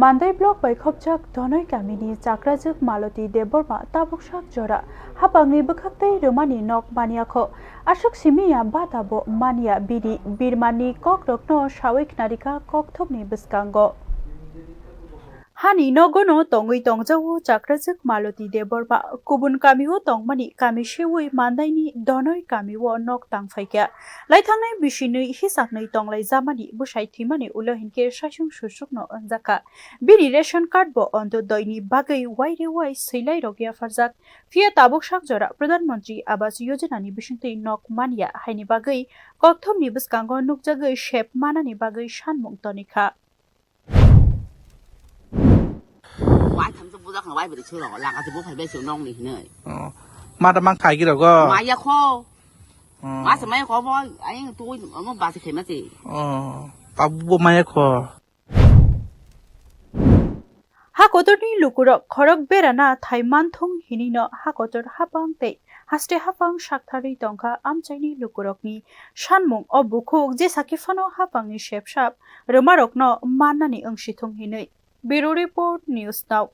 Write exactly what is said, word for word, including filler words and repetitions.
Mandai block bai khopjak Donoi kamini chakrajwk Maloti Debbarma tabuk sak jora hapangni bwkhaktwi rwmani nok manyakho. Aswk simi ya bata bo manya bini birmanni kokrokno sawi khnarikha kokthumni bwskango. Hani nogono tongwi tongjago chakrajwk Maloti Debbarma, kubun kamio tongmani kami sewi Mandaini Donoi kamio nok tangphaikha. Laithangnai bisinwi hisaknwi tonglaijamani bwsai thwimani ulo hinkhe saisung susukno wngjakha. Bini ration card bo Antyodoi ni bagwi waire wai swilai rok yapharjak. Phiya tabuk sak jora Pradhan Mantri Awas Yojana ni bisingtwi nok manya haini bagwi kokthumni bwskango nukjagwi sep manani bagwi sanmung tonikha. Wai thamsa bujakna wai bwrwi sero langa se buphai bai se nokni hinwi. Oh. Ma da mang khaigi rogo. Maya kho. Oh. Ma se maya kho bo aying tui mo basi khema se. Oh. Tabu bo maya kho. Hakotorni lukurok khorok berana thai manthung hinino hakotor hapang tei haste hapang saktharwi tongkha amchaini lukurokni sanmung o bukhuk jesa khe phano hapangni sepsap rwmarokno mannani wngsithung hinwi. Bureau Report, News Now.